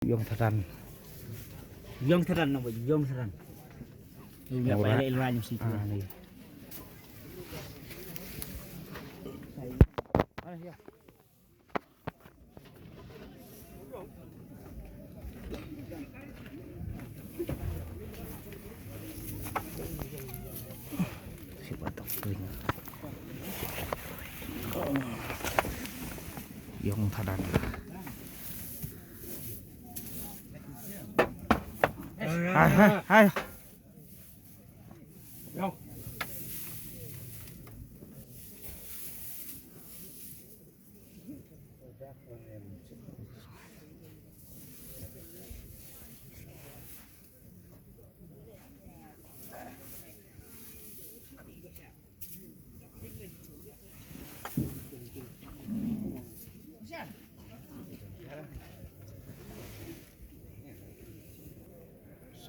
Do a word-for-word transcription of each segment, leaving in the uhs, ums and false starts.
Yong Thadan. Yong Thadan, nang ba Yong Thadan. Yong Thadan. Ah, ni. Yong Thadan. Hai, hai, hai.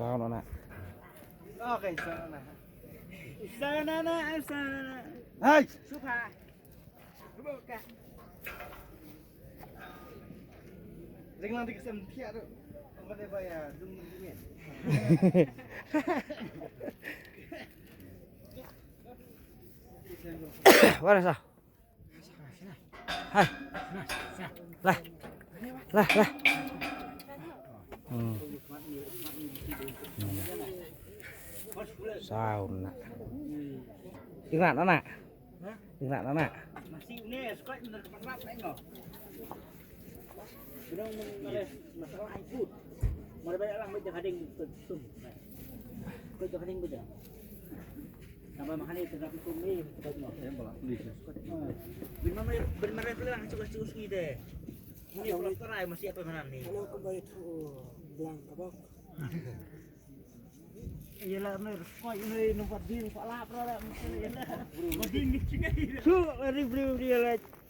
Saw na na. Okay, saw na na. Saw na na, saw na na. Hai. Super. Ring lang dikit sem piak tu. Apa dia bayar? Dum dum dum. Wala sa. Hai. Lah. Lah, lah. Hmm. Hmm. Saw na. Ing na na. Ing na na. Ïa la, mer, koi, mer, nampak ding, pak lap, lah, lah, mesti, ïa la. Ding, ding, ding, ïa la. Tu, ri, ri, ri, ri, ri,